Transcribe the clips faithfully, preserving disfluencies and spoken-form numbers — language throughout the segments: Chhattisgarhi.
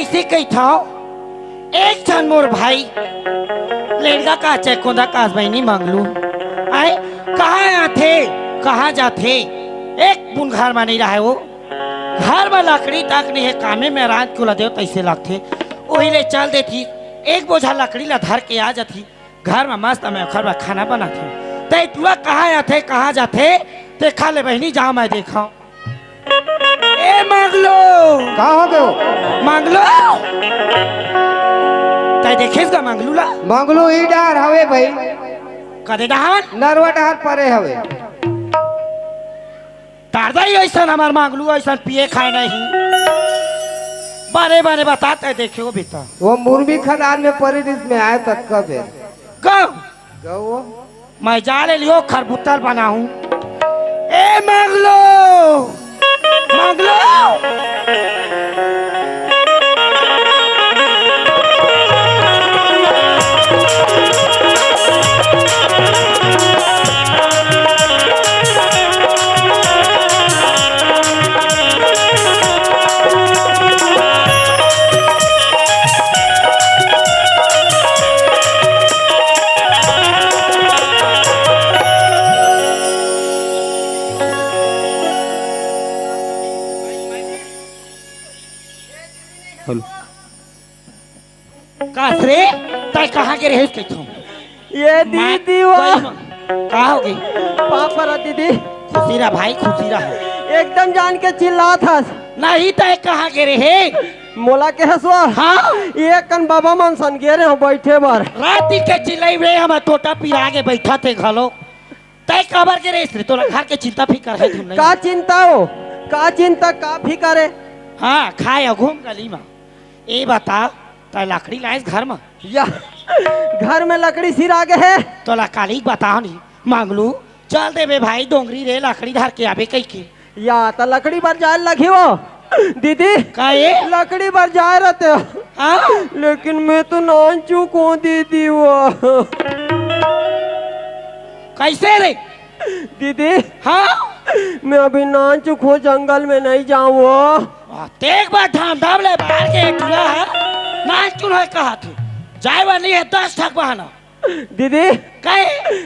से कहिथव, एक झन मोर भाई, लेड़गा कहा चाहे कोंदा कहा बहिनी मंगलू, आय, कहाँ आथे, कहाँ जाथे, एक बुन घर म नइ रहय वो, घर म लकड़ी तक नइ हे, कामे में रात को ल देव तइसे लगथे, ओही ले चल देथी, एक बोझा लकड़ी ल धर के आ जाथी, घर म मस्त मैं ओखर बर खाना बनाथे। तै टुरा कहाँ आथे, कहाँ जाथे, तेखर ले बहिनी जाव मैं देखव। ए मंगलू। का हो गयो? मंगलू। तै देखेस का मंगलू ला? मंगलू ई डहर हवे भाई। कदे डहर? नरवा डहर परे हवे। दादा ही अइसन हमर मंगलू अइसन पिए खाए नहीं। बारे बारे बता तै देखे हो बेटा। वो मुर्मी खदान में परे रिस में आए तक कबे। कब? गौ। मैं जा ले लियो खरबूतर बनाऊं। ए मंगलू, मंगलू। हेलो। का रे, तै कहाँ गे रहेस कहिथों? ये माँ दीदी वो। कोई म-, का होगे? पाँव परत दीदी। खुशी रह भाई, खुशी रह। एकदम जान के चिल्लात हस। नहीं तै कहाँ गे रहे? मोला कहेस वो? हाँ। ये कन बाबा मन सन गे रहेंव बइठे बर। राती के चिल्लाई रे, हमर टोटा पिरा के बइठा थे घलो। तै काबर गे रहे रे? तोला घर के चिंता फिकर हे धुन नहीं? का चिंता हो? का चिंता, का फिकर हे? हाँ, खाए घूम गली मा। ए बता, तै लकड़ी लाएस घर मा? या, घर में लकड़ी सिरा गे हे। तोला काली बताओ नहीं, मंगलू, चल देबे भाई, डोंगरी रे लकड़ी धर के आबे कहिके। या, त लकड़ी बर जाए लगही वो। दीदी, का ए? लकड़ी बर जाए रहते हो। हाँ? लेकिन मैं तो नानचुक हों दीदी वो। कैसे रे? दीदी, हाँ? मैं अभी नानचुक हों, जंगल में नहीं जाऊँ वो। आ, ते एक बार धाम धाम ले बाहर के टुरा हे, नानचुक हों कहा थे। जाए वाली हे दस ठक बहाना। दीदी, काहे?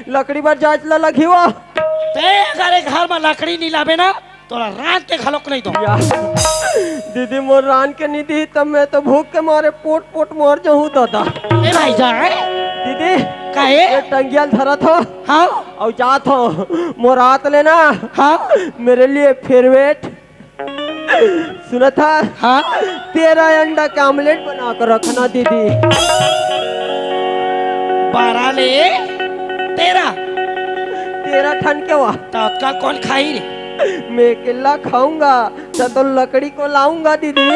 लकड़ी बर जांच ला लगही वो। ते अगर ए घर में लकड़ी नहीं लाबे ना, तोला रांध के घलोक नहीं दो। या। दीदी, मोर रांध के नहीं दी, तब मैं तो भूख के मारे पोट पोट मर जाऊँ दादा। ए भाई जा, हैं? दीदी, काहे? ये टंगिया ल धरत हों। हाँ? अउ जात हों, मोर हाथ लेना। हाँ? मेरे लिए फेवरेट। सुनत हस? हाँ? तेरह अंडा के आमलेट बना के रखना दीदी। बारह ले तेरह। तेरह ठन के वा। त अतका ल कोन खाही रे? मैं अकेला खाऊंगा, त तो लकड़ी को लाऊंगा दीदी।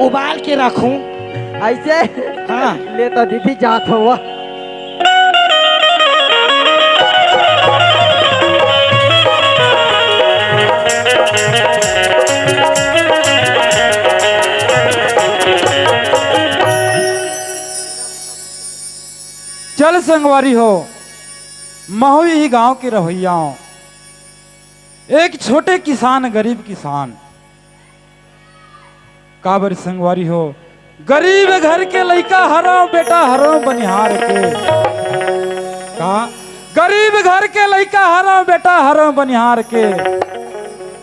उबाल के रखूं। ऐसे? हाँ। ले तो दीदी जात हों वो। चल संगवारी हो, महू इही गांव के रहइया हों। एक छोटे किसान, गरीब किसान, काबर संगवारी हो, गरीब घर के लइका हरंव बेटा हरंव बनिहार के। का? गरीब घर के लइका हरंव बेटा हरंव बनिहार के।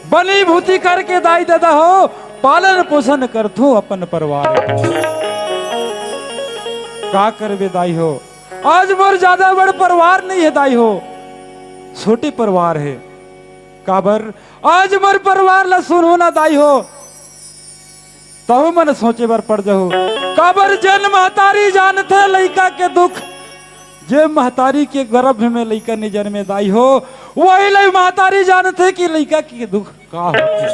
बनी भूती करके दाई ददा हो, पालन पोषण करथों अपन परिवार के। का करबे दाई हो, आज मोर ज्यादा बड़ परिवार नहीं हे दाई हो, छोटे परिवार हे। काबर आज मोर परिवार ला सुनहू ना दाई हो, तहू मन सोचे बर पड़ जहू। काबर जेन महतारी जानथे लइका के दुख, जे महतारी के गर्भ में लइका नइ जनमे दाई हो, वही ले महतारी जानथे कि लइका के दुख का होथे।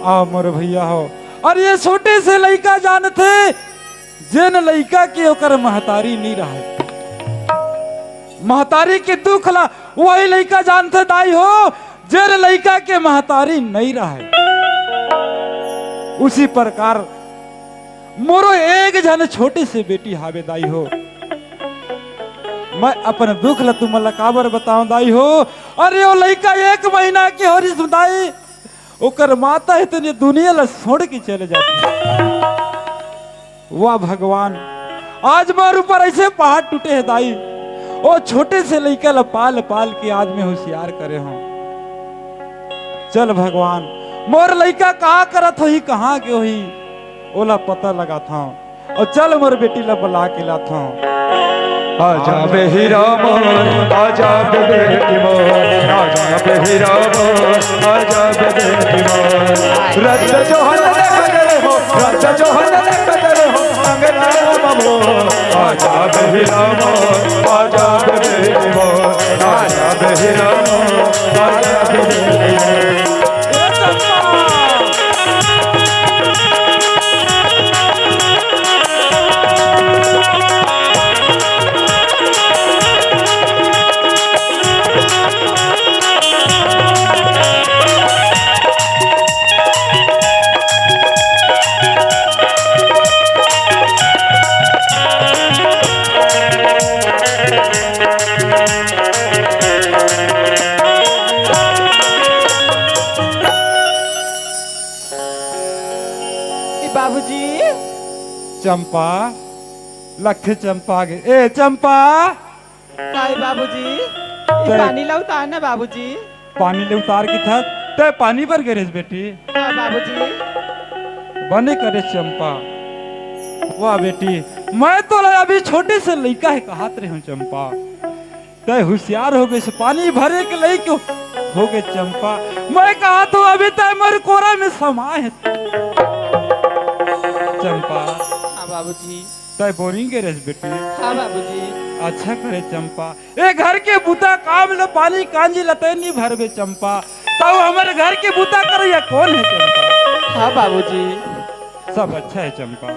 आ मोर भैया हो, अरे ये छोटे से लइका जानथे, जेन लइका के ओकर महतारी नइ रहय। महतारी के दुख ला वही लइका जानथे दाई हो, जेन लइका के महतारी नइ रहय। उसी प्रकार मोरो एक झन छोटे से बेटी हावे दाई हो। मैं अपन दुख ला तुमन ला काबर बतावं दाई हो। अरे ओ लइका एक महीना के हो रिस दाई, ओकर माता हे तेन ये दुनिया ला छोड़ के चले जाथे। वाह भगवान, आज मोर ऊपर अइसे पहाड़ टूटे हे दाई। ओ छोटे से लइका ला पाल पाल के आज मैं होशियार करे हंव। चल भगवान, मोर लइका का करत होही, कहां गे होही, ओला पता लगात हंव। अउ चल मोर बेटी ला बला के लात हंव। आजा बे हीरा मोर, आजा बे बेटी मोर, आजा बे हीरा मोर, आजा बे बेटी मोर। रद्द जोहन देखत रहो, रद्द जोहन देखत रहो, अंगना बाबू। आजा बे हीरा मोर, आजा बे बेटी मोर, आजा बे हीरा मोर, आजा बे बेटी मोर। ए बाबूजी। चंपा, लगथे चंपा गे। ए चंपा। काय बाबूजी? ए तै पानी ला उतार ना बाबूजी। पानी ले उतार के था, तै पानी बर गे रेहेस बेटी। हाँ बाबूजी। बने करेस चंपा। वाह बेटी, मैं तोला अभी छोटे से लइका हे कहत रहे हंव चंपा। तै होशियार हो गे, पानी भरे के लइक हो गे चंपा। मैं कहत हंव अभी तै मोर कोरा में समाय हे चंपा। हाँ बाबूजी। तै बोरिंग गे रेहेस बेटी। हाँ बाबूजी। अच्छा करे चंपा, ए घर के बूता काम ले पानी कांजी ल तै नी भरबे चंपा, तौ हमर घर के बूता करइया कोन हे चंपा? हाँ बाबूजी। सब अच्छा हे चंपा।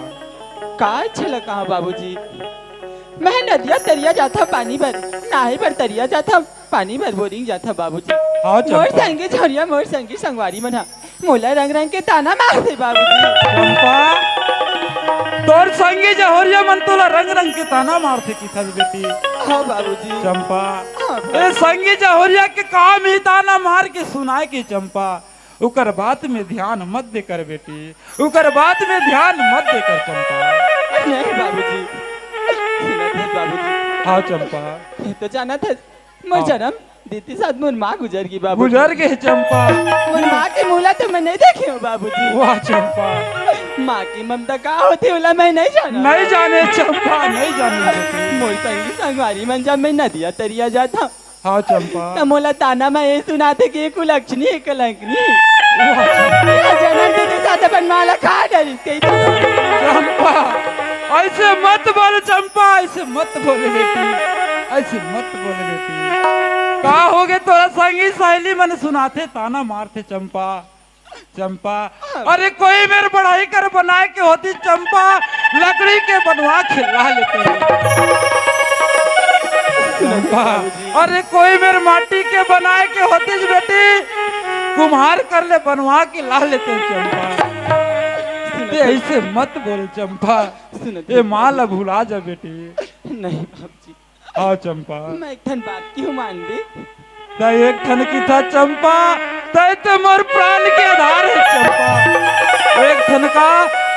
का अच्छा लगा हाँ बाबूजी? मैं नदिया तरिया जाथंव पानी बर, नहाय बर तरिया जाथंव, पानी बर बोरिंग जाथंव बाबूजी। हाँ, मोर चंपा। संगी झोरिया, मोर संगी संगवारी मन ह मोला रंग रंग के ताना मारथे बाबूजी। चंपा, तोर संगी जहोरिया मन तोला रंग रंग के ताना मारथे किथस बेटी। हाँ बाबूजी। चंपा, हाँ बाबूजी। ए संगी जहोरिया के काम ही ताना मार के सुनाय के चंपा। उकर बात में ध्यान मत दे कर बेटी, उकर बात में ध्यान मत दे कर चंपा। नहीं बाबूजी, सुनत हस बाबूजी। हाँ चंपा। तै तो जानत हस, मोर हाँ। जनम देते साथ मोर माँ गुजर गे बाबूजी। गुजर गे चंपा। मोर माँ के मुँह ला तो मैं नहीं देखे हंव बाबूजी। वाह चंपा। माँ की ममता का होथे ओला मैं नहीं जानंव। नहीं जाने चंपा, नहीं जाने। मोर संगी संगवारी मन जब मैं नदिया तरिया जाथंव, हाँ चंपा। त मोला ताना म ए सुनाथे कि ए कुलक्षणी, ए कलंकनी। वाह चंपा। ए जनम देते साथ अपन माँ ला खा डरिस कहिथे। चंपा, अइसे मत बोल चंपा, अइसे मत बोल बेटी, अइसे मत बोल बेटी। का हो गे तोला, संगी सहेली मन सुनाथे ताना मारथे चंपा। चंपा, अरे कोई मेर बढ़ई कर बनाय के होतिस चंपा, लकड़ी के बनवा के ला लेतेंव। चंपा, अरे कोई मेर माटी के बनाय के होतिस बेटी, कुम्हार कर ले बनवा के ला लेतेंव चंपा। तै अइसे मत बोल चंपा। सुनत ए माँ ला भुला जा बेटी। नहीं बाबूजी। हाँ चंपा। मैं एक ठन बात किहूँ मानबे? तै एक ठन किथस चंपा, तै तो मोर प्राण के आधार हे चंपा। एक ठन का,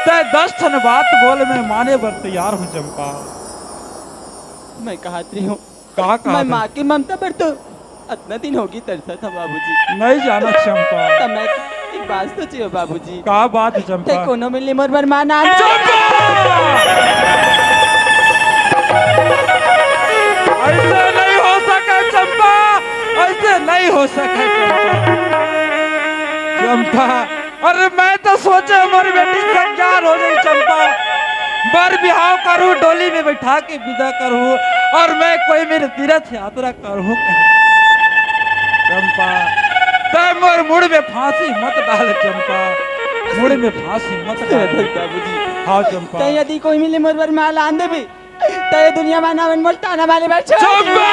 तै दस ठन बात बोल, मैं माने बर तैयार हूँ चंपा। मैं कहत रहे हूँ, का कहत मैं हस? माँ के ममता बर तो अतना दिन होगे तरसत हंव बाबूजी। नहीं जानत चंपा। त मैं एक बात सोचे हंव बाबू जी। का बात हे चंपा? तै कोनो मिल ले मोर बर माँ ना आन। चंपा! अइसे नहीं हो सके चंपा, अइसे नहीं हो सके चंपा। चंपा, अरे मैं तो सोचे हंव मोर बेटी संज्ञान हो जाही चंपा, बर बिहाव करहूँ, डोली में बइठा के बिदा करहूँ, अउ मैं कोई मेर तीरथ यात्रा करहूँ कहे। चंपा, तै मोर मुड़ में फांसी मत डाल चंपा, मुड़ में फांसी मत डाल। बाबूजी। हाँ चंपा। तै यदि कोई मिल ले मोर बर माँ ला आन देबे, तै दुनिया में ना मन मोल ताना मारे बर छोड़। चंपा!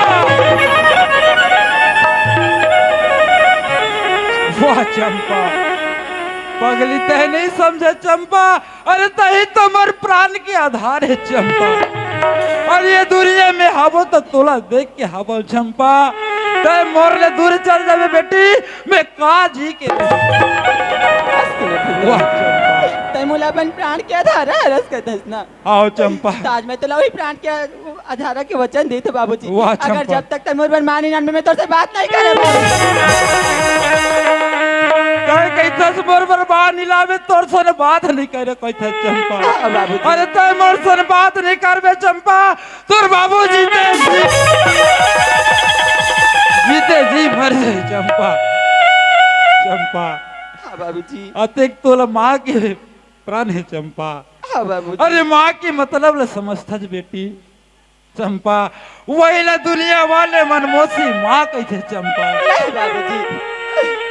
वाह चंपा, पगली तै नहीं समझे चंपा, अरे तही तो मोर प्राण के आधार हे चंपा। अरे ये दुनिया में हवों त तोला देख के हवों चंपा। तैं मोर ले दूर चल जाबे बेटी, मैं का जी के रही। वाह चंपा। तैं मोला अपन प्राण के अधारा हरस कथस ना। हाव चंपा। त आज मैं तोला वही प्राण के अधारा के वचन देत हंव बाबूजी। वाह अगर चंपा। जब तक तैं मोर बर मां नइ लानबे, मैं तोर से बात नइ करंव। तैं कहिथस मोर बर मां नइ लानबे, तोर से बात नइ करंव कहिथस चंपा। हां बाबूजी। अरे तैं मोर से बात नइ करबे चंपा, तोर बाबू जीते जी, जीते जी मर जाही चंपा। चंपा। हां बाबूजी। अतेक तोला मां के प्राण हे चंपा। हां बाबूजी। अरे मां के मतलब ल समझथस बेटी चंपा, वही ला दुनिया वाले मन मौसी मां कहिथे चंपा। नहीं बाबूजी,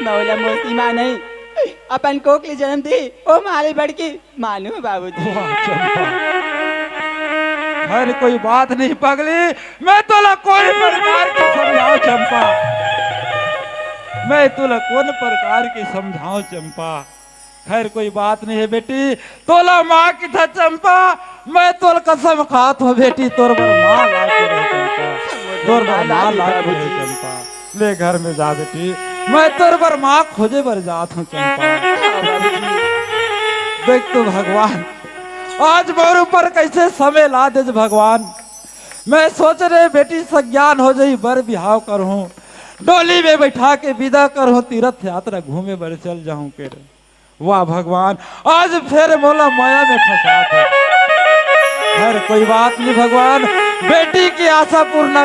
मैं ओला मौसी मां नहीं, अपन कोख ले जनम दी, ओ मां ले बढ़ के मानहूं बाबूजी। वाह चंपा, अरे कोई बात नहीं पगली, मैं तोला कोई प्रकार के समझांव चंपा, मैं तोला कोन प्रकार के समझांव चंपा। खैर कोई बात नहीं हे बेटी, तोला मां कहिथंव चंपा, मैं तोला कसम खात हंव बेटी, तोर बर मां ला के रहे चंपा, तोर बर मां ला के रहे चंपा। ले घर में जा बेटी, मैं तोर बर मां खोजे बर जात हंव चंपा। देख तो भगवान, आज मोर ऊपर कइसे समय ला देस भगवान। मैं सोचे रहेंव बेटी सज्ञान हो जाही, बर बिहाव करहूं, डोली में बइठा के बिदा करहूं, तीरथ यात्रा घूमे बर चल जाहूं के रे। वाह भगवान, आज फेर मोला मया में फंसात हे। खैर कोई बात नहीं भगवान, बेटी के आसा पूर्ण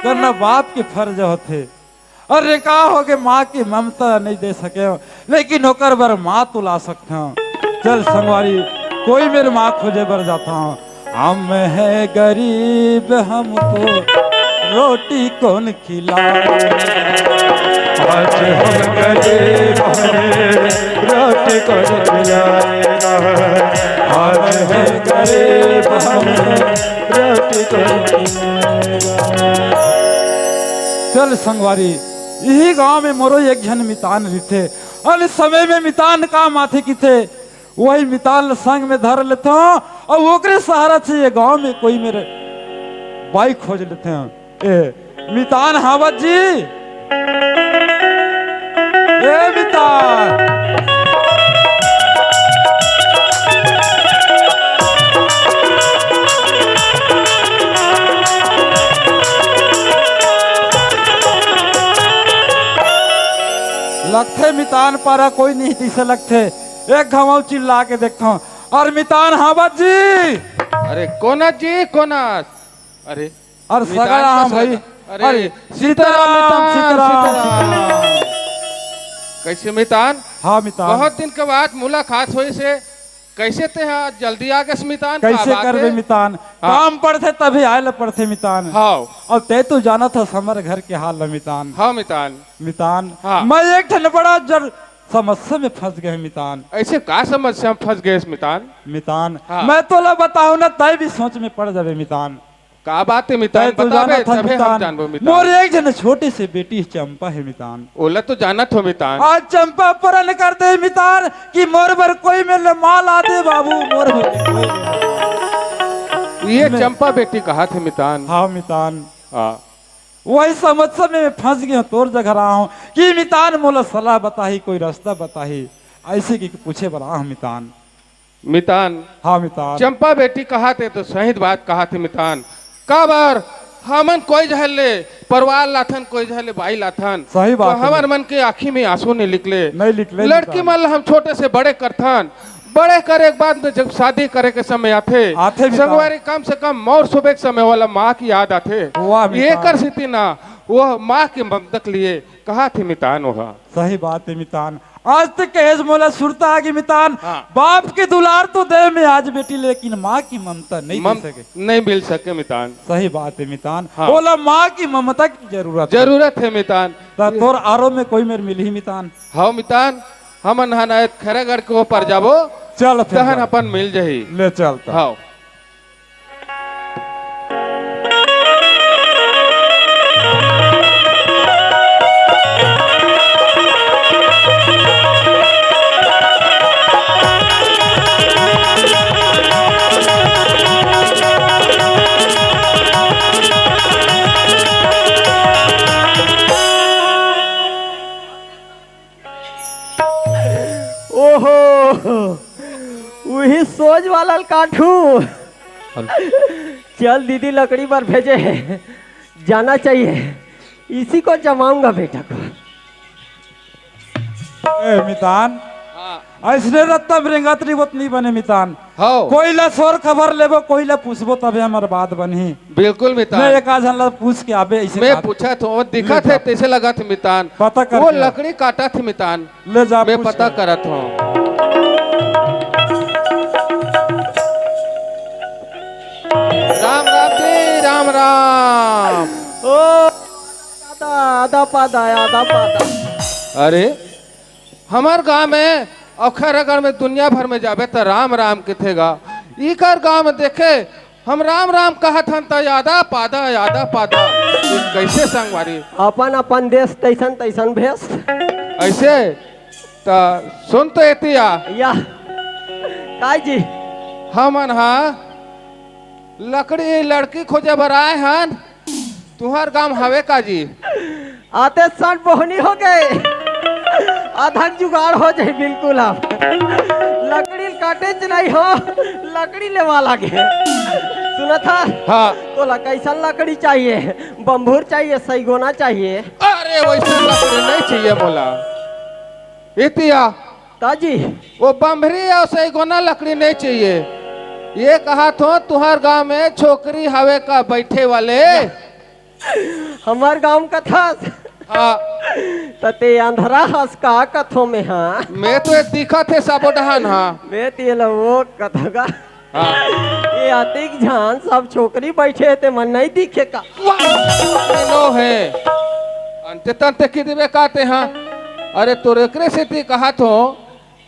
करना बाप के फर्ज होथे। अरे का होगे, मां के ममता नइ दे सकेंव, लेकिन ओकर बर मां तो ला सकथंव। चल संगवारी, कोई मेर मां खोजे बर जाथंव। हम हैं गरीब हमको रोटी कौन खिलाए। आज हम गरीब हमें रोटी कौन खिलाएगा। आज हम गरीब हमें रोटी कौन खिलाएगा। चल संगवारी, इही गांव में मोरो एक झन मितान रहिथे। अन समय में मितान काम आथे किथे, वही मितान ल संग में धर लेथंव अउ ओकरे सहारा से ये गांव में कोई मेर बाई खोज लेथंव। ए मितान हावत जी, ए मितान। लगथे मितान पारा कोई नहीं दिसे लगथे। एक घांव अउ चिल्ला के देखथंव। अरे मितान हावत जी। अरे कोन अस जी, कोन अस? अरे अरे मितान सगा राम भाई। अरे अरे सीताराम, सीताराम, सीताराम। कइसे मितान? हां मितान। बहुत दिन के बाद मुलाकात होइस हे। कइसे तें हा जल्दी आ गेस मितान? कइसे करबे मितान? हां। काम पड़थे तभे आय ल पड़थे मितान। हां। अउ तें तो जानत हस हमर घर के हाल ल मितान। हां मितान। मितान, हां। मैं एक ठन बड़ा जर समस्या में फंस गे हंव मितान। अइसे का समस्या में फंस गेस मितान? मितान, हां। मैं तोला बताहूं ना, तें भी सोच में पड़ जाबे मितान। का बात हे मितान? तें तो जानत हस तभे हम मितान, जानबो मितान। मोर एक झन छोटे से बेटी चंपा हे मितान। ओला तो जानत हंव मितान। आज चंपा प्रण कर दे मितान कि मोर बर कोई मेर ले मां ला दे बाबू, मोर बर कोई मेर ले। ये चंपा बेटी कहाथे मितान। हां मितान। हां। वही समस्या में मैं फंस गे हंव, तोर जघा आय हंव कि मितान मोला सलाह बताही, कोई रस्ता बताही, अइसे कि पूछे बर आय हंव मितान। मितान। हां मितान। चंपा बेटी कहाथे तो सही बात कहाथे मितान। काबर हमन कोई झन ले परवार लाथन, कोई झन ले बाई लाथन, सही बात हे। हमर मन के आंखी में आंसू नइ निकले। नइ निकले लड़की मितान। मन ल हम छोटे से बड़े करथन, बड़े करे के बाद में जब शादी करे के समय आथे, आथे मितान। संगवारी कम से कम मौर सुबे के समय ओला मां के याद आथे। वाह मितान। एकर सेती ना वो मां के ममता के लिए कहाथे मितान ओहा। सही बात हे मितान। आज तें कहेस मोला सुरता आगे मितान। हां। बाप के दुलार तो दे मैं आज बेटी, लेकिन मां की ममता नइ दे सके। नइ मिल सके मितान। सही बात हे मितान। हां। ओला मां की ममता की जरूरत हे। जरूरत हे मितान। त तोर आरो में कोई मेर मिलही मितान। हां मितान, हमन हन खैरागढ़ के ओ पार जाबो। चल फिर तहन जा। अपन मिल जाही। ले चल त। हां। सोज वाला ल काटू। चल दीदी, लकड़ी बर भेजे हे, जाना चाहिए, इसी को जमाऊंगा बेटा को। ए मितान, हाँ। अइसने रत्ता में रेंगत रहिबो त नइ बने मितान। हव। कोई ला सोर खबर लेबो, कोई ला पूछबो, तभे हमर बात बनही। बिल्कुल मितान। मैं एक आध झन ला पूछ के आबे, अइसे मैं बात। पूछत हों, दिखत हे, तइसे लगत हे मितान। पता करके वो आ। लकड़ी काटत हे मितान। ले जा, मैं पूछ पता ले। करत हों। राम राम जी, राम राम। ओ, आदा, आदा पादा, आदा पादा। अरे, हमर गांव में अउ खैरागढ़ में दुनिया भर में जाबे त राम राम कथे गा। इकर गांव में देखे हम राम राम कहत हन त आदा पादा, आदा पादा। ये कइसे संगवारी? अपन अपन देश तइसन तइसन भेष। अइसे त सुन तो एतिया। या। काय जी? हमन हा लकड़ी लड़की खोजे बर आए हन। तुंहर गांव हवे का जी? आते साथ बोहनी हो गे, अधन जुगाड़ हो जाही बिल्कुल। अब लकड़ी ल काटेच नइ हों, लकड़ी लेवा लागे। सुनत हस? हाँ। तोला कइसन लकड़ी चाहिए? बम्भूर चाहिए, सइगोना चाहिए? अरे, वइसन लकड़ी नइ चाहिए मोला। एतिया। का जी? वो बम्भरी अउ सइगोना लकड़ी नइ चाहिए। ये कहत हों, तुंहर गांव में छोकरी हवे का बइठे वाले? हमर गांव कथस। हाँ। त तें अंधरा हस का कथों मैं हा? मैं तो ये दिखत हे सबो डहन हा। मैं तेला वो कथों गा। हाँ। ये अतिक झन सब छोकरी बइठे हे, तेमन नइ दिखे का? वाह, नो हे। अंते तंते कहि देबे का तें हा? अरे तोर एकरे सेती कहत हों,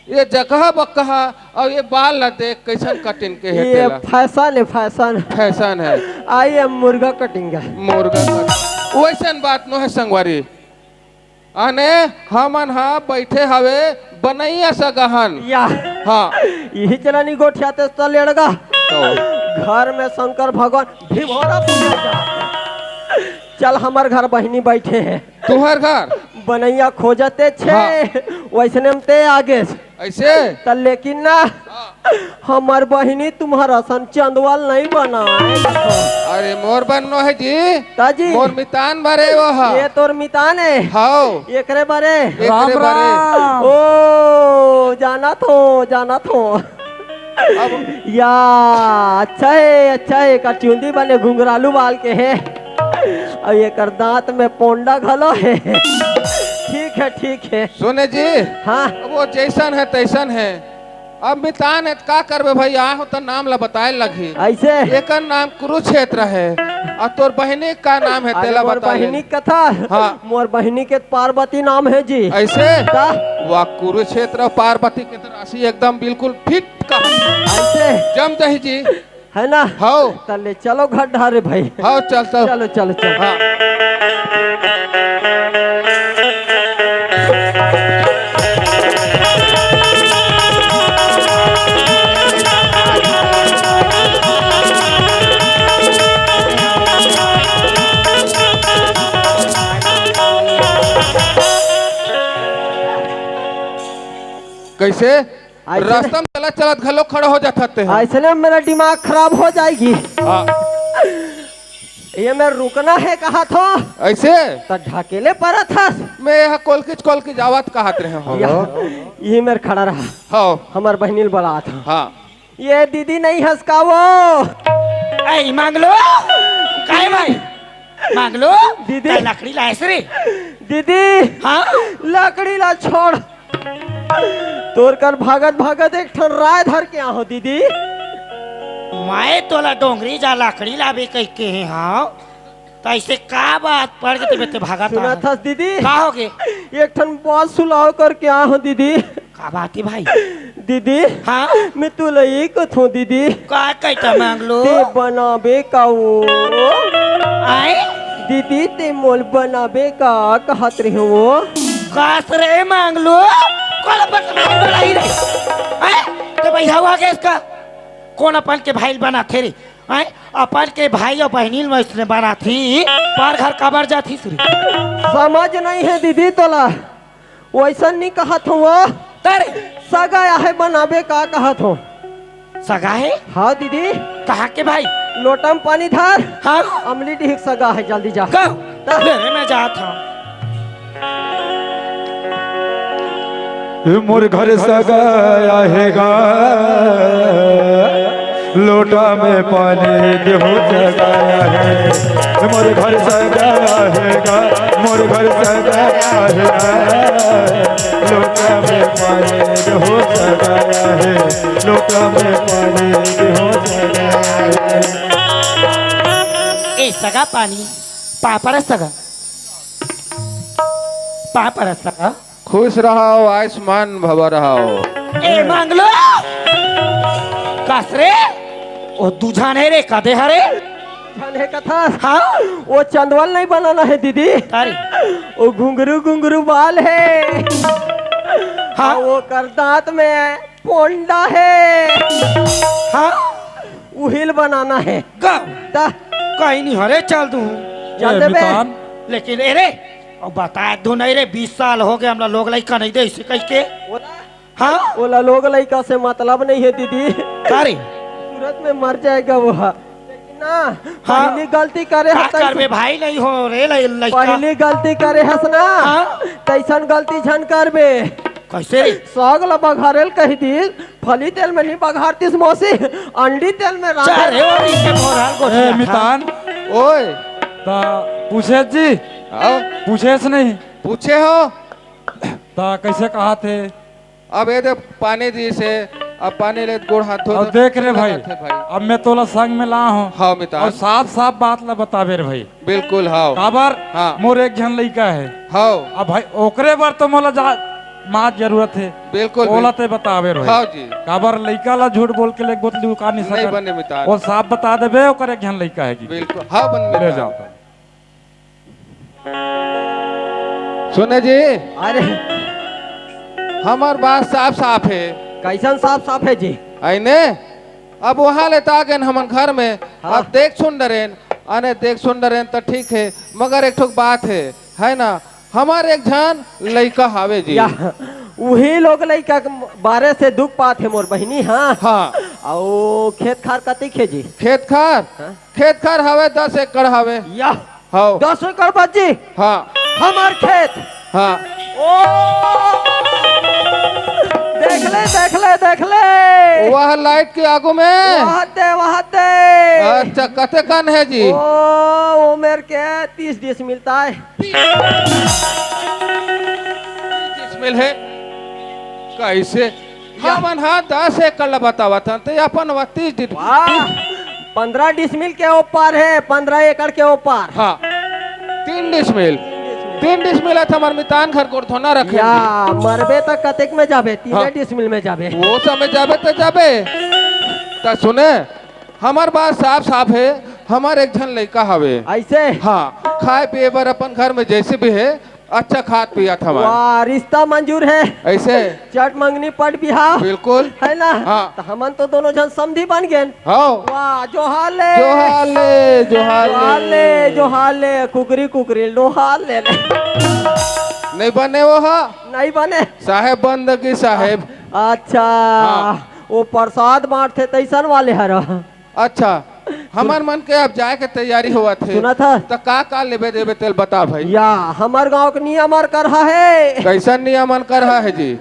ये जगह बगहा अउ ये बाल ला देख, कइसन cutting के हे ये तेला। Fashion हे, fashion। Fashion हे। I am मुर्गा cutting हे। मुर्गा cutting। वइसन बात नो हे संगवारी। आने हमन हा बइठे हवे बनइया सगा हन। या। हाँ। इही चलनी गोठियाते त लेड़गा। तो। घर में शंकर भगवान भीभोरा पूजा जा। चल, हमर घर बहिनी बइठे हे। तुंहर घर? बनइया खोजते छे, हाँ। वइसने में तें आगे। अइसे? त लेकिन ना, हाँ। हमर बहिनी तुम्हर असन चंदवा ल नइ बनाय। अरे मोर बर नो हे जी। का जी? मोर मितान बर हे वो हा। ये तोर मितान हे? हव। एकरे बर हे? एकरे बर हे। राम राम। ओ, जानत हों, जानत हों। अब या, अच्छा हे, अच्छा हे, एकर चुंदी बने घुंघरालू बाल के हे, अउ एकर दांत में पोंडा घलो हे। ठीक हे, ठीक हे। सुने जी, हाँ। अब वो जइसन हे तइसन हे। अब मितान हे त का करबे भई, आय हों त नाम ला बताय लगही। अइसे? एकर नाम कुरुक्षेत्र हे। अउ तोर बहिनी के का नाम हे, अरे तेला मोर बता ले। बहिनी के कथस? हाँ। मोर बहिनी के पार्वती नाम हे जी। अइसे? का? वाह, कुरुक्षेत्र अउ पार्वती के त राशि एकदम बिल्कुल fit का। अइसे? जम जाही जी। हे ना? हव। त ले चलो घर डहर रे भई। हव, चल, चल। चलो, चलो, चलो। हाँ। कइसे? अइसने रास्ता में चलत चलत घलो खड़ा हो जात हस तें। अइसने मेरा दिमाग खराब हो जाही। हाँ। ये मेर रुकना हे कहत हों। अइसे? त ढकेले परत हस। मैं यहाँ कोलकिच कोलकिच आवत कहत रहे हों। या, इही मेर खड़ा रहा। हाँ। हमर बहिनी ल बलात हों। हाँ। ये दीदी नइ हस का वो? ए, मांगलू? काय भाई? मांगलू? दीदी। त लकड़ी लायस रे? दीदी। हाँ? लकड़ी ला छोड़। तोर कर भागत भागत एक ठन राय धर के आहों दीदी। मैं तोला डोंगरी जा लकड़ी लाबे कहिके हे हंव, त अइसे का बात पड़ गे तें भागत सुनत हस दीदी? का होगे? एक ठन बात सुलहा करके आहों दीदी। का बात हे भाई? दीदी, हाँ? मैं तोला ये कथों दीदी। का कहिथस मांगलू? तें बनाबे का वो? आय? दीदी, तें मोला बनाबे का कहत रहे वो? कास रे मांगलू, कोन अपन के भाई बनाही रे? हैं? तें बइहा हुआ के इसका? कोन अपन के भाई ल बनाथे रे? हैं? अपन के भाई अउ बहिनी ल वइसने बनाथी, पर घर काबर जाथी रे? समझ नइ हे दीदी तोला, वइसन नइ कहत हों वो। त रे? सगा आहे बनाबे का कहत हों। सगा हे? हाँ दीदी। कहाँ के भाई? लोटा म पानी धर। हाँ? अमली डीह के सगा हे, जल्दी जा। का? त- ले रे, मैं जात हँव। मोर घर सगा हे गा, लोटा में पानी देहू सगा हे। मोर घर सगा हे गा, मोर घर सगा हे गा, लोटा में पानी देहू सगा हे। लोटा में पानी देहू सगा हे। ए सगा पानी, पापड़ सगा, पापड़ सगा। खुश रहव, आयुष्मान भव रहव। ए मंगलू, कस रे? ओ दू झन हे रे, कदे हरे? झन हे कथस? हाँ? ओ चंदवल नहीं बनाना हे दीदी। अरे। ओ घुंघरू घुंघरू बाल हे। हाँ? ओकर दांत में पोंडा हे। हाँ? उहिल बनाना हे। गा। त? कहीं नहीं हरे, चल तू। चल ए, देबे। मितान। लेकिन ए रे, अब बता दो नहीं रे, बीस साल हो गए, हमला लोग लइका नहीं दे, इसे कह के। ओला, हाँ? ओला लोग लइका से मतलब नहीं हे दीदी। का रे? सूरत में मर जाएगा वो। लेकिन ना, हाँ। पहली गलती करे का हस तइसन करबे भाई, नहीं हो रे लइ-, लइका। पहली गलती करे हस ना, हाँ। तइसन गलती झन करबे। कैसे रे? साग ला बघारेल कही दिस, फली तेल में नहीं बघारतिस मौसी, अंडी तेल में रांधे। चल रे, वो नीचे भोराल ए, गोठिया था। मितान। ओए। ता पूछे जी? हाँ? पूछे से नहीं। पूछे हो? ता कैसे कहा थे? अब ये दे पानी दिस हे, अब पानी ले गोड़ हाथ धो अब दे, देख रे ठीक भाई, लगत हे भाई। अब मैं तोला संग में ला हूँ। हाँ, मितान। और साफ साफ बात ला बताबे रे भाई। बिल्कुल, हाँ। काबर? हाँ। मोर एक झन लइका हे। हाँ। अब भाई, ओकरे बर तो मोला जा-, मात जरूरत हे। बिल्कुल, ओला बिल्कुल। ते बताबे रे भाई। हाँ जी। काबर लइका ला झूठ बोल के ले बोतली उकार नहीं नहीं सकत। बने मितान। वो साफ बता देबे, ओकर एक झन लइका हे जी। बिल्कुल, हाँ, बन ले मितान। जाओ। सुने जी। अरे। हमर बात साफ साफ हे। कैसन साफ साफ हे जी? आइने, अब वहाँ ले त आ गेन हमन घर में, हाँ। अब देख सुन डरेन, अने देख सुन डरेन त ठीक हे, मगर एक ठोक बात हे, है ना, हमर एक झन लइका हावे जी। या, उही लोग लइका के बारे से दुख पात हे मोर बहिनी, हाँ। हाँ। अउ खेत खार कतिक हे जी? खेत खार? हाँ। खेत खार हवे, दस एकड़ हवे। या। हाँ। दस एकड़ बस जी? हाँ। हमर खेत। हाँ। ओ, देख ले, देख ले, देख ले। वह लाइट के आगू में? वहाँ दे, वहाँ दे। अच्छा, कते कन हे जी? ओ, वो मेरे के तीस डिसमिल हे। तीस डिसमिल हे? कैसे? या। हमन हा दस एकड़ ला बतावत हन, ते अपन वा तीस डिसमिल। वाह, पंद्रह डिसमिल के ऊपर हे, पंद्रह एकड़ के ऊपर। हाँ, तीन डिसमिल। तीन डिसमिल हे, त हमर मितान घर गोड़ धोना रखे। या, मरबे त कतेक में जाबे? तीन हाँ। डिसमिल में जाबे। वो समय जाबे त जाबे। त सुने, हमर बात साफ साफ हे, हमर एक झन लइका हवे। ऐसे? हाँ, खाए पिए बर अपन घर में जैसे भी हे, अच्छा खात पियत हवन। वाह, रिश्ता मंजूर हे। ऐसे? चट मंगनी पट बिहाव। बिल्कुल। है ना? हाँ। त हमन तो दोनों झन समधी बन गेन। हाँ। वाह, जोहार ले। जोहार ले, जोहार ले। जोहार ले, जोहार ले, कुकरी, कुकरी, लोहार ले ले। नहीं बने वो हा? नहीं बने। साहेब बंदगी साहेब। अच्छा। हाँ। वो प्रसाद बांटथे तैसन वाले हर। अच्छा, हमर मन के अब जाए के तैयारी होवत हे। सुनत हस? त का का लेबे देबे तेल बता भाई। या, हमर गांव के नियम अर करहा हे। कैसन नियम अन करहा हे जी?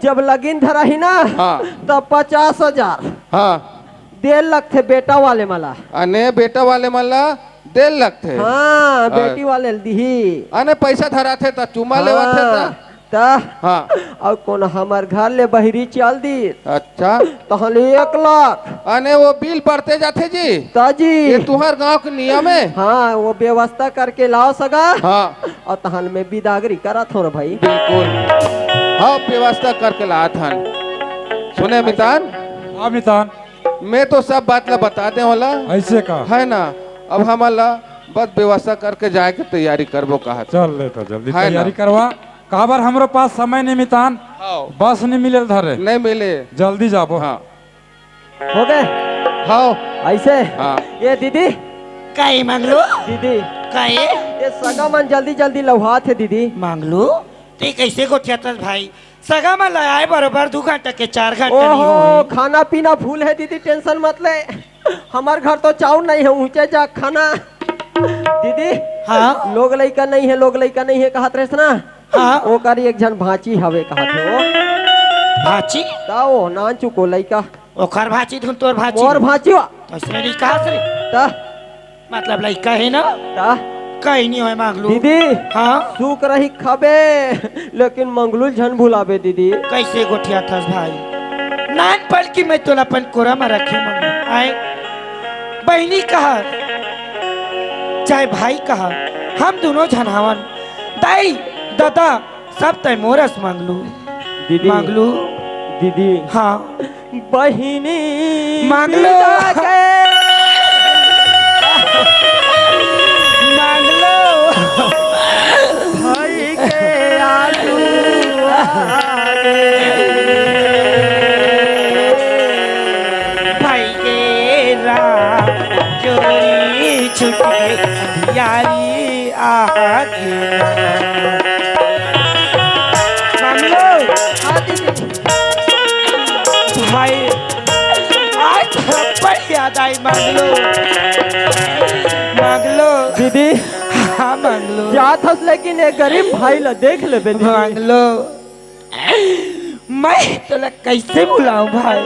जब लगिन धराही ना, हाँ। त पचास हजार हाँ। देल लगथे बेटा वाले मन ला। अने बेटा वाले मन ला देल लगथे। हाँ, हाँ। बेटी वाले ल दिही। अने पैसा धराथे त चुमा लेवत हे त? हाँ। त? हाँ। अउ कोनो हमर घर ले बहिरी चल दिस। अच्छा। तहन एक लाख। अने वो बिल बढ़ते जाथे जी। त जी। ये तुहर गांव के नियम हे? हाँ, वो व्यवस्था करके लाव सगा। हाँ। अउ तहन मैं बिदागरी करत हों रे भाई। बिल्कुल। हाँ, व्यवस्था करके लात हन। सुने मितान? हाँ मितान। मैं तो सब बात ला बता दे होला। ऐसे का? है ना? अब हमन ला बस व्यवस्था करके जाए के तैयारी करबो कहत। चल ले त जल्दी है ना? तैयारी करवा। काबर हमरो पास समय नहीं मितान। हाँ। बस नहीं मिले धरे। नहीं मिले। जल्दी जाबो। हाँ। हो गए? हाँ। ऐसे? हाँ। ये दीदी। काई मंगलू? दीदी। काई? ये सगा मन जल्दी जल्दी लहुआत हे दीदी। मंगलू, ते कैसे गोठियाथस भाई? सगा मन ला आए बरोबर दू घंटा के चार घंटा नहीं ओहो, होए। खाना पीना फुल है दीदी, tension मत ले। हमर घर तो चाउर नहीं है, ऊंचे जा खाना। दीदी, हाँ? लोग लइका नहीं है, लोग लइका नहीं है कहत रहेस ना? हाँ। ओकर एक झन भांची हवे कहत हे वो। भांची? त वो नान चुको लइका। ओकर भांची धुन तोर भांची? मोर भांची वा। तो इसने नहीं कहा से? त मतलब लइका है ना? त कहीं नहीं होए मंगलू। दीदी, हाँ? सुख रही खाबे, लेकिन मंगलू झन भुलाबे दीदी। कैसे गोठियाथस भाई? नान पल की मैं तोला अपन कोरा में रखे मंगलू। आए बहिनी कहा, चाहे भाई कहा, हम दूनों झन हवन। दाई, ददा, सब तय मोरस मंगलू। दीदी। मंगलू। दीदी। हाँ। बहिनी मंगलू। बिदा के मंगलू। भाई के आंसू आगे। भाई के राम जोड़ी छुट गई यारी आगे। मंगलू। हाँ दीदी। भाई, आज थप्पड़ याद आई मंगलू। मंगलू। दीदी। हाँ मंगलू। जात हस लेकिन एक गरीब भाई ला देख लेबे दीदी। मंगलू, मैं तोला कैसे बुलाऊं भाई?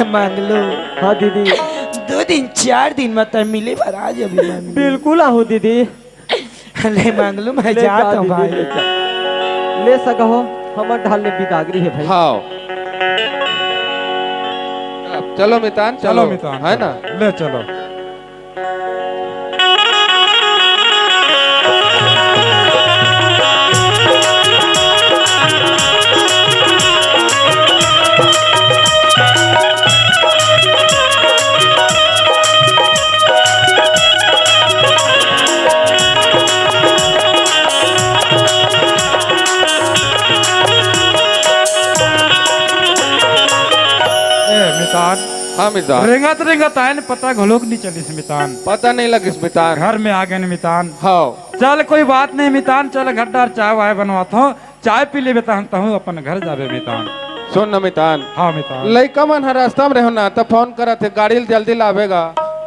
मंगलू। हाँ दीदी। दो दिन चार दिन में तो मिले बर आ जाबे मंगलू। बिल्कुल आहूं दीदी। ले मंगलू, मैं ले जात जा हूँ दीदी, भाई। ले जा। ले सगा हो, हमर ढाल ले बिदागरी है भाई। हाँ। चलो मितान, चलो चलो। मितान, है चलो। ना? ले चलो। ए, मितान। हाँ, मितान। रेंगत, रेंगत आयन, पता घलोक नी चलिस, मितान। पता नहीं लगिस, मितान। घर में आ गए, मितान। हाँ। चल, कोई बात नहीं, मितान, चल, घर डार चाय वाय बनवात हो, चाय पी लेबे, तहन तहूँ अपन घर जाबे, मितान। सुन न, मितान। हाँ, मितान। लइका मन ह रास्ता में रहो ना, त फोन करत हे, गाड़ी ल जल्दी लावेगा।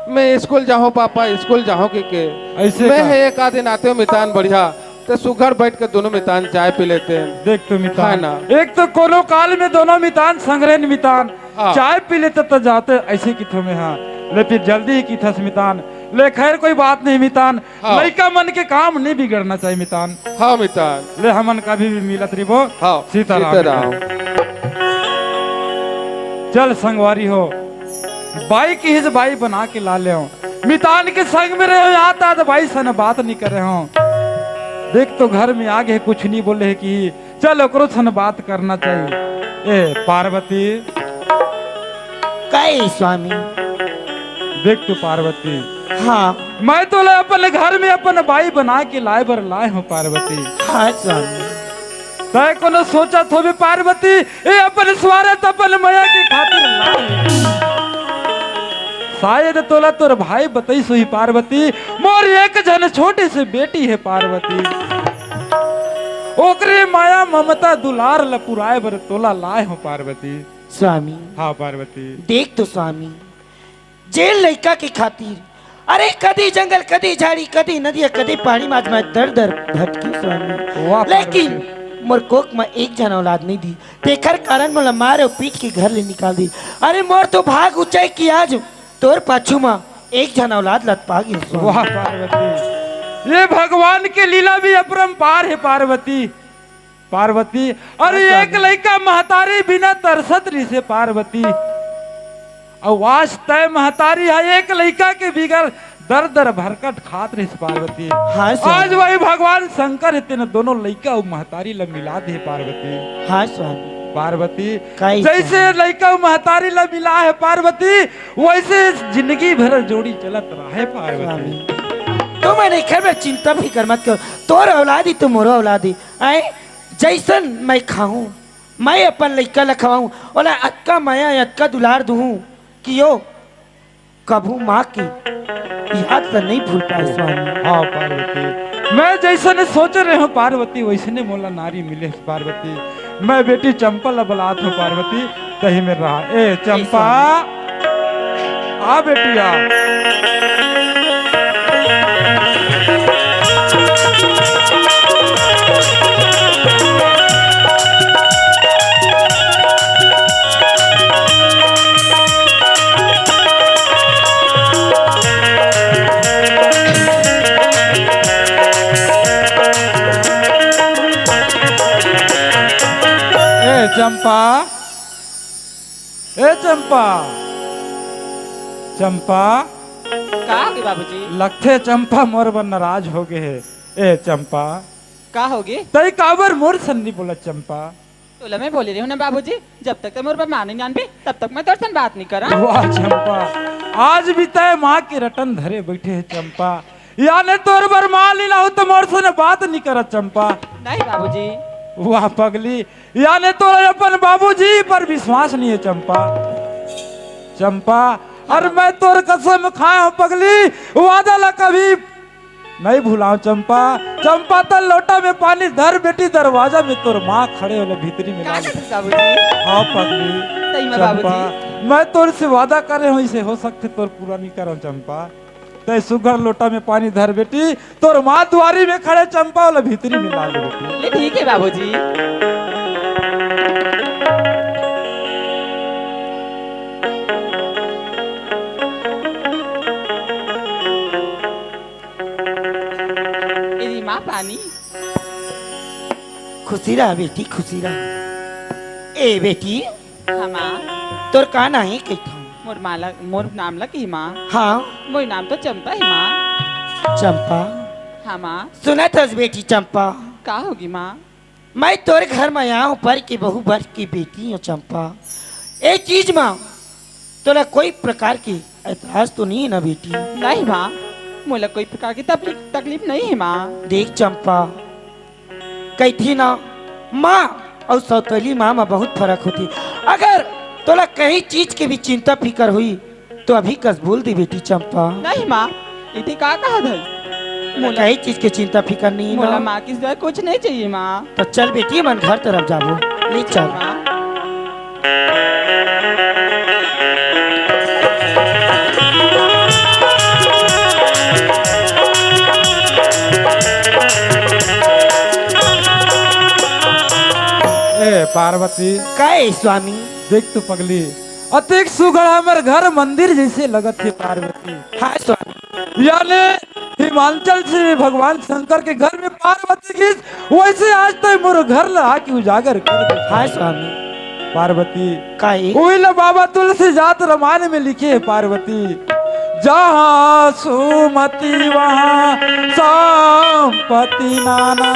मैं स्कूल जाहूँ पापा, स्कूल जाहूँ के, के। ऐसे मैं का? हे एक आध दिन आते हो, मितान, बढ़िया। त सुघर बैठ के दोनों मितान चाय पी लेते हैं। देख तो मितान, है ना? एक तो कोनो काल में दोनों मितान संग रहे न मितान, हाँ। चाय पी लेते त जाते ऐसे किथो में, हाँ। ले फिर जल्दी ही किथस मितान। ले खैर कोई बात नहीं मितान, हाँ। लइका मन के काम नहीं बिगड़ना चाहिए मितान। हाँ मितान। ले हमन कभी भी मिलत रहिबो। हाँ, सीताराम सीताराम। मितान। चल संगवारी हो, बाई किहिस बाई बना के ला लेव। मितान के संग में रहे हो, आता त बाई सन बात नहीं करे हो। देख तो घर में आगे कुछ नहीं बोले है कि चल ओकरो सन बात करना चाहिए। ए पार्वती। काहे स्वामी? देख तो पार्वती। हाँ। मैं तोला अपन घर में अपन बाई बना के लाए बर लाए हूँ पार्वती। हाँ स्वामी। तय कोनो सोचत होबे पार्वती, ए अपन स्वार्थ, अपन मया के खातिर लाए। शायद तोला तोर भाई बतईस होही पार्वती, मोर एक झन छोटे से बेटी है पार्वती। ओकरे मया ममता दुलार ल पुराए बर तोला लाए हो पार्वती। स्वामी। हाँ पार्वती। देख तो स्वामी, जेन लइका के खातिर, अरे कदी जंगल, कदी झाड़ी, कदी नदिया, कदी पहाड़ी म आज मैं दर दर भटकी स्वामी। वाह, लेकिन पार्वती। मोर कोख म एक झन औलाद नहीं दी, तेखर कारण मोला मार अउ पीट के घर ले निकाल दी। अरे मोर तो भाग ऊंचाई कि आज तोर पाछू म एक झन औलाद लत पा गे स्वामी। वाह पार्वती, ये भगवान के लीला भी अपरंपार है पार्वती। पार्वती, अरे हाँ, एक स्वामी। लइका महतारी बिना तरसत रहिसे पार्वती। अउ आज तय महतारी ह एक लइका के बिगर दर दर भरकट खात रहिस पार्वती। हाँ, स्वामी। आज वही भगवान शंकर हे तेन दोनों लइका अउ महतारी ल मिला दे पार्वती। हाँ, स्वामी। पार्वती, काई जैसे स्वामी? लइका अउ महतारी ल मिला है पार्वती, वैसे जिंदगी भर जोड़ी चलत रहे पार्वती। स्वामी, तो मैं नहीं कर, चिंता फिकर मत कर, तोर औलाद ही तो मोरो औलाद ही। आए जैसन मैं खाहूं, मैं अपन लइका ल खवाहूं, ओला अतका मया, अतका दुलार दुहूं कि ओ कभू मां के याद ल नइ भूल पाए, स्वामी। हाँ, पार्वती। मैं जइसने सोचे रहेंव पार्वती, वइसने मोला नारी मिले हे पार्वती। मैं बेटी चंपा ला बलात हंव पार्वती, तहीं में रहा। ए चंपा, आ बेटी आ। ए चंपा, ए चंपा, चंपा। का होगे बाबूजी? लगथे चंपा मोर बर नाराज होगे हे। ए चंपा। का होगे? तंय काबर मोर सन नइ बोलत चंपा? तोला मैं बोले रहेंव ना बाबूजी, जब तक तंय मोर बर माँ नइ लानबे, तब तक मैं तोर सन बात नइ करंव। वाह चंपा, आज भी तंय माँ के रटन धरे बइठे हे चंपा। याने तोर बर माँ नइ लाहूं त मोर सन बात नइ करत चंपा। नहीं बाबूजी। वाह पगली, याने तोला अपन बाबूजी पर विश्वास नइ हे चंपा। चंपा, अरे मैं तोर कसम खाए हंव पगली, वादा ला कभी नइ भुलांव चंपा। चंपा, तंय लोटा में पानी धर बेटी, दरवाजा में तोर माँ खड़े हे, ओला भीतरी में ला ले। बाबूजी। हाँ पगली। सही में चंपा, बाबूजी। मैं तोर से वादा करे हंव, इसे हो सकथे तोर पूरा नइ करंव चंपा। तंय सुघर लोटा में पानी धर बेटी, तोर माँ दुवारी में खड़े चंपा, ओला भीतरी में ला ले बेटी। ले ठीक हे बाबूजी। ए ली माँ पानी। खुशी रह बेटी, खुशी रह। ए बेटी, हाँ माँ। तोर का नाम हे कहिथंव? मोर माँ ला, मोर नाम ला कही माँ। हाँ। मोर नाम तो चंपा हे माँ। चंपा। हाँ माँ। सुनत हस बेटी चंपा। का होगे माँ? मैं तोर घर में आए हंव, बर के बहू, बर के बेटी हंव चंपा। ए चीज में तोला कोई प्रकार के ऐतराज तो नइ हे ना बेटी? नहीं माँ, मोला कोई प्रकार के तकलीफ, तकलीफ नइ हे माँ। देख चंपा, कहिथे ना, माँ अउ सौतेली माँ में बहुत फरक होथे। अगर तोला कहीं चीज के भी चिंता फिकर होही, तो अभी कस बोल दे बेटी चंपा। नहीं माँ, इते का कहत हस? मोला कहीं चीज के चिंता फिकर नइ हे ना? मोला माँ के सिवाय कुछ नइ चाहिए माँ। त चल बेटी, हमन घर तरफ जाबो। ले चल। माँ। ए पार्वती। का ए स्वामी? देख तो पगली, अतेक सुघर हमर घर मंदिर जइसे लगत हे पार्वती। हाँ स्वामी। याने हिमांचल से भगवान शंकर के घर में पार्वती गिस, वइसे आज तंय मोर घर ला आके उजागर कर दे। हाँ स्वामी। पार्वती। का ए? उही ला बाबा तुलसीदास रामायण में लिखे हे पार्वती, जहाँ सुमति वहाँ संपत्ति नाना।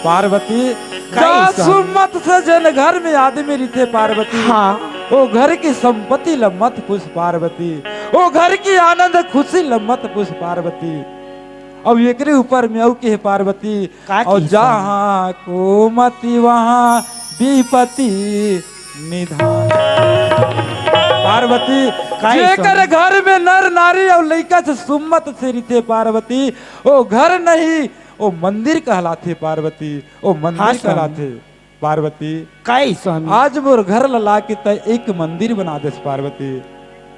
पार्वती, का जा ए स्वामी? सुमत से जेन घर में आदमी रहिथे पार्वती, हाँ। ओ घर के संपत्ति ल मत पूछ पार्वती, ओ घर के आनंद खुशी ल मत पूछ पार्वती। अब एकरे ऊपर में अउ के हे पार्वती, का अउ की स्वामी? जहाँ कुमति वहाँ विपत्ति निधान। पार्वती, का ई जेकर स्वामी? घर में नर नारी अउ लइका से सुमत से रहिथे पार्वती, ओ घर नहीं, ओ मंदिर कहलाथे पार्वती, ओ मंदिर हाँ स्वामी। कहलाथे। पार्वती, का ई स्वामी? आज मोर घर ला लाके तंय एक मंदिर बना देस पार्वती।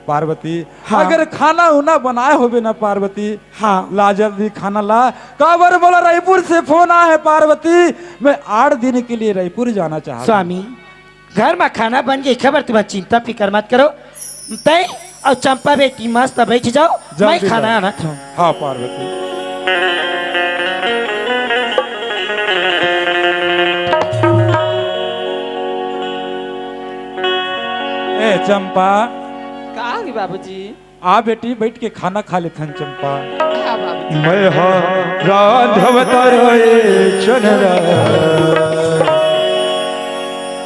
पार्वती, हाँ। अगर खाना उना बनाए होबे ना पार्वती, हाँ। ला जल्दी खाना ला, काबर मोला रायपुर से फोन आए हे पार्वती, मैं आठ दिन के लिए रायपुर जाना चाहत हंव। स्वामी, घर में खाना बन गे, खबर तुम्हार चिंता फिकर मत करो। तंय अउ चंपा बेटी मस्त बइठ जाव, जल्दी मैं खाना जाओ। आनत हंव। हाँ पार्वती। ए चंपा। का होगे बाबूजी? आ बेटी, बइठ के खाना खा लेथन चंपा। हाँ बाबूजी। मैं हा रांधव तरोई चनरा।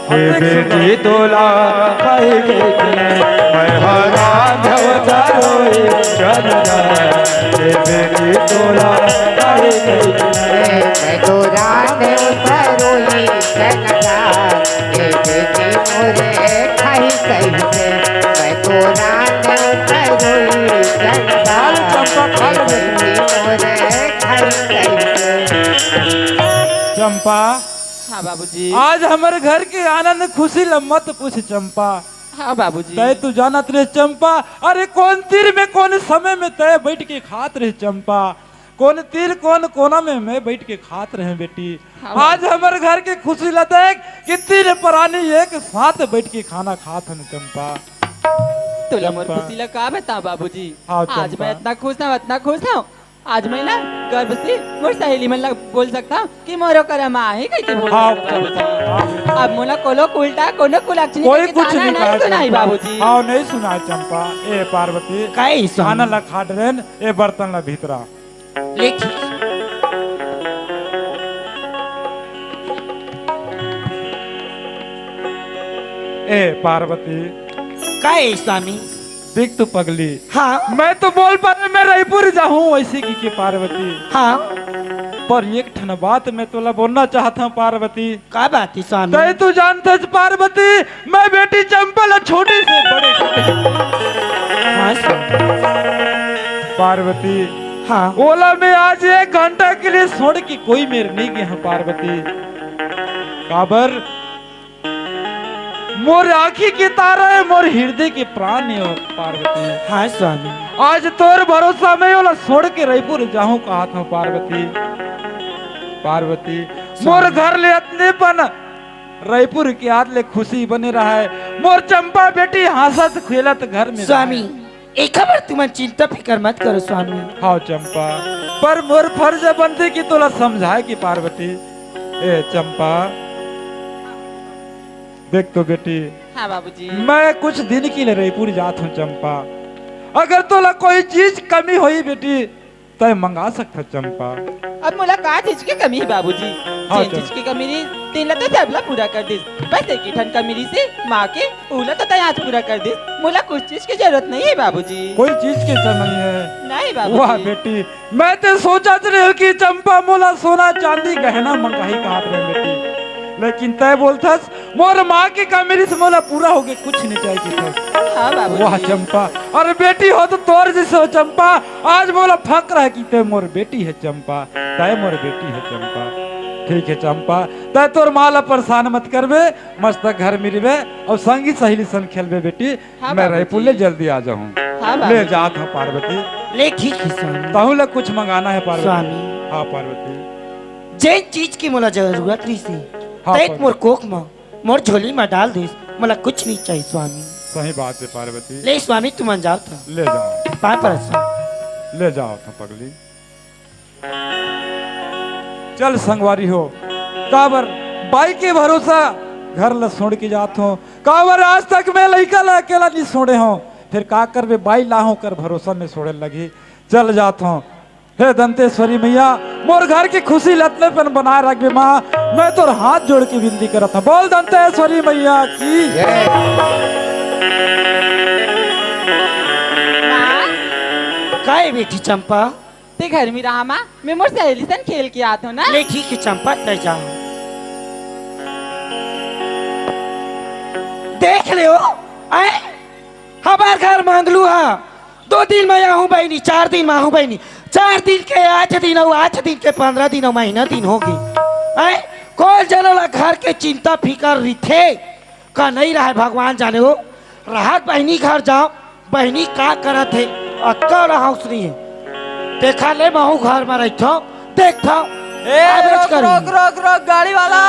हे बेटी तोला खाए के, मैं हा रांधव तरोई चनरा। हे बेटी तोला खाए के, मैं तो रांधव तरोई चनरा। हे बेटी मोरे खाई कहिके, मैं तो रांधव तरोई चनरा। चंपा खा ले बेटी। चंपा, हाँ बाबूजी। आज हमर घर के आनंद खुशी ल मत पूछ चंपा। हाँ बाबूजी। तय तू जानत रहे चंपा, अरे कोन तीर में कोन समय में तय बैठ के खात रहे चंपा, कोन तीर कोन कोना में मैं बैठ के खात रहे बेटी। हाँ आज बाबूजी। हमर घर के खुशी ल देख कि तीन परानी एक साथ बैठ के खाना खात हन चंपा। तोला मोर चंपा। खुशी ल का बताओ बाबूजी। हाँ, आज चंपा। मैं इतना खुश हूँ, इतना खुश हूँ। आज मैं ना गर्व से मोर सहेली मन ला बोल सकता हूँ कि मोरो करा माँ हे कहिके बोल हाँ, सकता हूँ बाबूजी। हाँ। अब मोला कोनो उल्टा, कोनो कुलक्षणी कोई कहिके कुछ ताना नहीं नहीं कहा सुनाई चंपा। बाबूजी। हाँ, नहीं सुनाई चंपा। ए पार्वती, काहे स्वामी? खाना ला खा डरेन, ए बर्तन ला भीतरा। ले ठीक। ए पार्वती। काहे स्वामी? देख तो पगली। हाँ। मैं तो बोल पा रहे मैं रईपुर जाहूँ वैसे कहिके पार्वती। हाँ। पर एक ठन बात मैं तोला बोलना चाहत हूँ पार्वती। का बात हे स्वामी? तय तू जानथस पार्वती, मैं बेटी चंपा ल छोटे से बड़े हाँ स्वामी। पार्वती। हाँ। ओला मैं आज एक घंटा के लिए छोड़ के कोई मेर नहीं गया हूँ पार्वती। काबर मोर आँखी के तारा हे, मोर हृदय के प्राण हे पार्वती। हाँ स्वामी। आज तोर भरोसा में ओला छोड़ के रईपुर जाहूँ कहत हूँ पार्वती। पार्वती, स्वामी। मोर घर ले अतने पन रईपुर के आत ले खुशी बने रहय। मोर चंपा बेटी हँसत खेलत घर में स्वामी, रहय। एखर बर तुमन चिंता फिकर मत करो स्वामी। हाँ चंपा, पर मोर फर्ज बनथे कि तोला समझाए कि पार्वती। ए चंपा, देख तो बेटी, हाँ बाबूजी। मैं कुछ दिन के लिए रईपुर जात हूँ चंपा, अगर तोला कोई चीज कमी होही बेटी, तय मंगा सकथस चंपा। अब मोला का चीज के कमी हे बाबूजी? हाँ, जेन चंपा। चीज के कमी रहिस, तेन ला तो सबला पूरा कर दिस। बस एक ही ठन कमी रहिस हे माँ के, उला तो तय आज पूरा कर दिस। मोला कुछ चीज के जरूरत नहीं हे बाबूजी। कोई चीज के कमी हे? नहीं बाबूजी। वाह बेटी, मैं तो सोचत रहेंव कि चंपा मोला सोना चांदी गहना मंगाही कहत रहे बेटी, लेकिन तय बोलथस मोर माँ के कमी रहिस मोला पूरा होगे, कुछ नहीं चाहिए कहिथस। हाँ बाबूजी। वाह चंपा, अरे बेटी हो तो तोर जैसे हो चंपा, आज मोला फक्र हे कि तय मोर बेटी हे चंपा, तय मोर बेटी हे चंपा। ठीक हे चंपा, तय तोर माँ ला परेशान मत करबे, मस्त घर में रहिबे अउ संगी सहेली सन खेलबे बेटी। हाँ मैं बाबूजी। रईपुर ले जल्दी आ जाहूँ। हाँ ले बाबूजी। जात हूँ पार्वती। ले ठीक हे स्वामी। तहूँ ला कुछ मंगाना हे पार्वती। स्वामी। हाँ पार्वती। जेन चीज के मोला जरूरत रहिस हे, हाँ तय पार्वती। मोर कोख म, मोर झोली म डाल दिस, मोला कुछ नहीं चाहिए स्वामी। सही बात हे पार्वती। ले स्वामी तुमन जाव त। ले जाव। पाँय परत स्वामी। ले जाव त पगली। चल संगवारी हो, काबर बाई के भरोसा घर ल छोड़ के जात हूँ, काबर आज तक मैं लइका ल अकेला नहीं छोड़े हूँ, फिर का करबे बाई लाहूँ कर भरोसा में छोड़े लगही। चल जात हूँ। हे दंतेश्वरी मैया, मोर घर के खुशी ल अतने पन बनाए रखबे माँ, मैं तोर हाथ जोड़ के विनती करत हूँ। बोल दंतेश्वरी मैया की। माँ। काय बेटी चंपा? ते घर में रहा माँ, मैं मोर सहेली सन खेल के आत हूँ ना। ले ठीक हे चंपा, तय जा। देख ले ओ, आय, हमर घर मंगलू हा, दो दिन में आहूँ बहिनी, चार दिन में आहूँ बहिनी, चार दिन के आठ दिन अउ आठ दिन के पंद्रह दिन अउ महीना दिन होगे। आय, कोन जनो ला घर के चिंता फिकर रिथे का नहीं रहय भगवान जाने ओ। रहत बहिनी घर जाव, बहिनी का करत हे, अतका ओला हौस नइ हे। तेखर ले महूँ घर म रहिथंव, देखथंव। ए, का बेच रोक, करही? रोक, रोक, रोक, गाड़ी वाला।